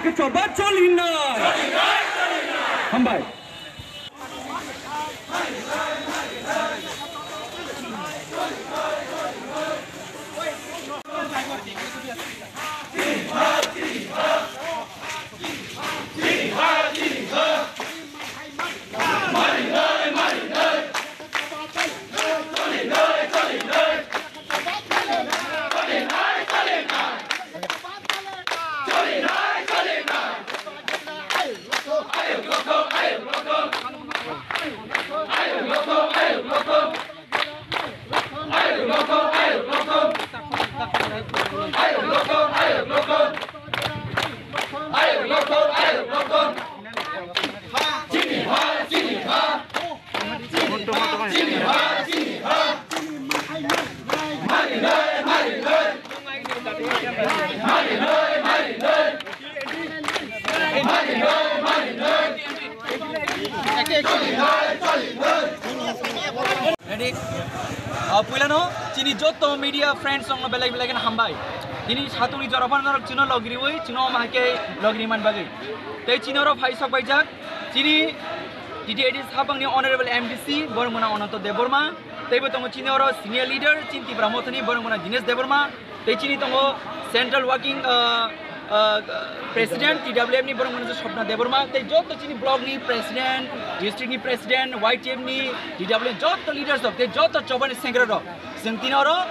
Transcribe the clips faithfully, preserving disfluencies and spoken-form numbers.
Choba choli na. Hambai. Ready? Ah, puilano chini joto media friends rokno belai belai kheno hambai. Tini satungni jora phano norok chino logriwi, chino omo hai khe logri man bagwi. Tei chini oro phai sok paijak chini T T A D C hapangni Honorable M D C Bormona Ananto Debbarma, teibo tongo chini oro senior leader chini Tipra Mothani Bormona Dinesh Debbarma, tei chini tongo Central Working, ah, ah, President T W F ni Bormona Swapna Debbarma, tei joto chini block ni President, district ni President, Y T F ni, T W F joto leaders rok, tei joto chobani sengkra rok. Chwng tini oro,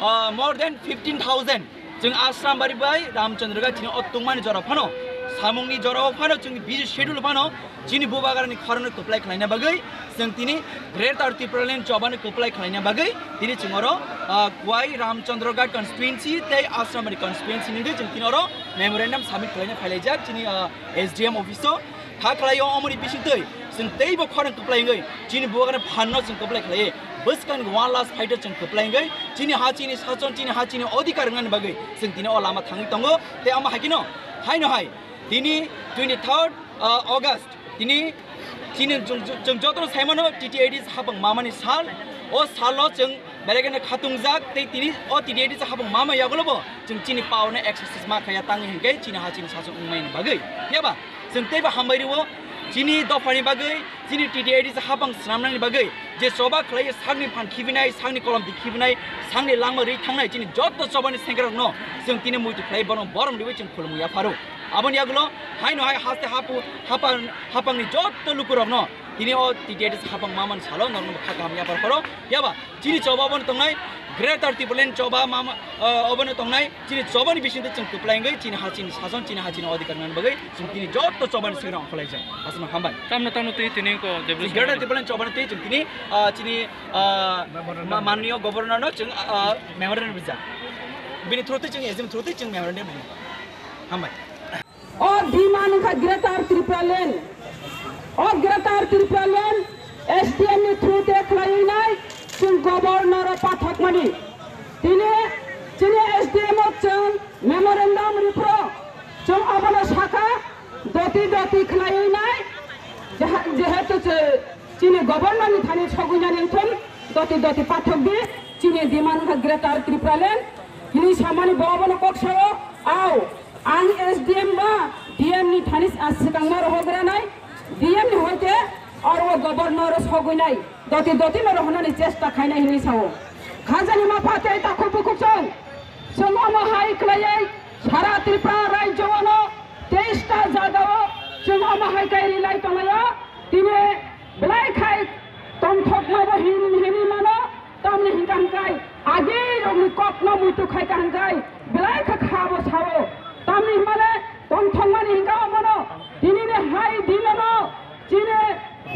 ah, more than fifteen thousand. Chwng Ashram Bari bai Ramchandra Ghat chini o tungmani jora phano, samungni jora o phano, chwngni busy schedule phano, chini bubagrani khorangno kwplai khlaina bagwi, chwng tini Greater Tipraland chobani kwplai khlaina bagwi, tini chwng oro, ah, Kwai Ramchandra Ghat constituency tei Ashram Bari constituency ni wngwi chwng tini oro memorandum submit khlaina phailaijak chini, ah, S D M office o. Kha khlai o omoni bisingtwi chwng teibo khorang kwplai wngwi chini bubagrani phanno chwng kwplai khlai. Bwskang one last fighter chwng kwplai wngwi chini ha chini sason chini ha chini odhikar wngnani bagwi chwng tini o lama thangwi tongo. Tei omo hai kheno haino hai tini twenty third, uh, August tini chini chwng, chwng jotono saimano T T A D C hapang mamani sal. O salo chwng belai kheno khatungjak tei tini o T T A D C hapang mama yagulobo chwng chini power no exercise ma khaya tangwi hinkhe chini ha chini sason wngmani bagwi. Phiya ba? Chwng teibo hambai rwo, chini dophani bagwi, chini T T A D C hapang swnamnani bagwi, je choba khlaiwi sakni phan khibinai, sakni kolom di khibinai, sakni langma rwi thangnai, chini joto chobani sengkrokno chwng tini muitu khlai bono borom riwi chwng khulumwi yapharo. Aboni yagulo haino hai haste hapu, hapang, hapangni joto lukurokno tini o T T A D C hapang mamani salo norokno kha kaham yaphar pharo. Phiya ba? Chini choba obono tongnai, Greater Tipraland choba mama, ah, obono tongnai, chini chobani bisingtwi chwng kwplai wngwi chini ha chini sason, chini ha chini odhikar nani bagwi chwng tini joto chobani sigra ongkhorlaijak. Aswkno hambai. Tamno tamno twi tini ko Development Greater Tipraland chobani twi chwng tini, ah, chini, ah, ma-, manniyo Governor no chwng, ah, memorandum rijak. Bini through twi chwng S D M through twi chwng memorandum rijak. Hambai. O demand wngkha Greater Tipraland. O Greater Tipraland S D M ni through te khlaiwi nai chwng Governor o pathakmani. Tini chini S D M o chwng memorandum riphro chwng abono sakha doti doti khlaiwi nai jeha-, jehetu chwng Chini Governor ni thani sogwi nani wngthun, doti doti pathok di, chini demand wngkha Greater Tipraland, hini samani bo abono kok sao, ao, ang S D M ba D M ni thani a swkangma rohok ranai, D M ni hoite oro Governor sogwi nai, doti doti no rohornani chesta khainai hini sao. Khajani mapha tei takhuk bukhuk chwng, chwng omo hai khlaiwi sara Tripura rajyo ano teista jagao chwng omo hai kai rilai tonglaio, tini Belai khai tongthokma bo hin hini mano, tamni hinkha hingkai agi rokni kokno muitu khaikha hingkai belai kha kha bo sao. Tamni himale tongthokmani hinkha omono tinini hai dinono chini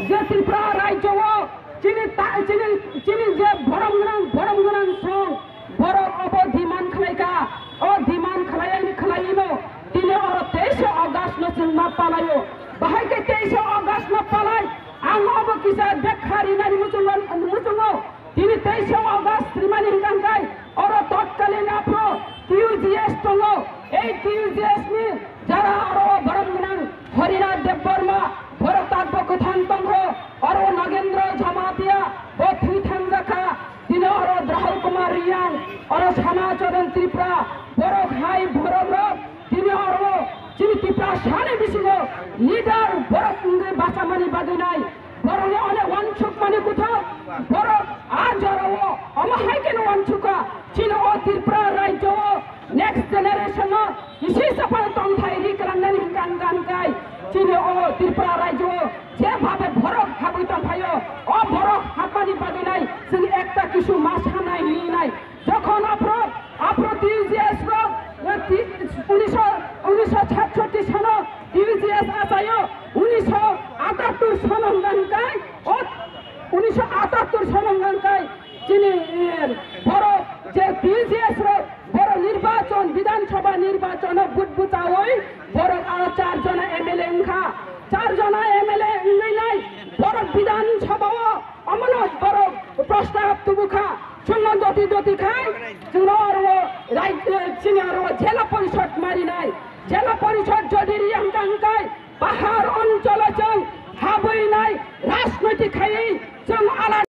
je Tripura rajyo o chini ta-, chini, chini je borom gwnang, borom gwnang song, borok obo demand khlaikha, o demand khlaiani khlaino tini oro teisa August no chwng ma palaio. Bahai khe teisa August no palai, ang obo kisa bekha rinani muchungo, muchungo. Tini teisa August rimani hingkha hingkai oro totkalin aphro Q G S tongo. Ei Q G S ni jara oro borom gwnang Harinath Debbarma, borok takbo kwthang tongkho, oro Nagendra Jamatia bo thwi thangjakha. Tini oro Drahal Kumar Riyang, oro Sana Choron Tripura, borok hai borok rok tini oro chini Tripura Sani bisingo leader borok wngwi bachamani bagwi nai, borokni onek wansukmani kuthok, borok a jorao omo hai kheno wansukha, chini o Tripura rajyo o next generation no kisi saphano tongthai ri kwlangnani hwnkha hwnkha hwnkhe chini o Tripura rajyo o jebhabe borok habwi tongphaio, o borok hapmani bagwi nai chwng ekta kisu ma sanai hinwi nai. Jokhon aphro, aphro T U G S rok, eh, ti-, unisho, unisho satshoti sono T U G S achaio, unisho atattur sono hwnkha hwnkhe, o unisho atattur sono hwnkha hwnkhe, chini, eh, borok je T U G S rok, borok nirbachon, Bidhan Sabha nirbachon o vote bwchaui, borok a char jona M L A wngkha, char jona M L A wngwi nai, borok Bidhan Sabha o, Omono borok prostab tubukha, chwngno doti doti khai, chwngno oro rai-, eh, chini oro jela porishod marinai. Jela porishod jodi riya hwnkha hwnkhe, pahar oncholo chwng habwi nai, rajnoitik khaiwi chwng ala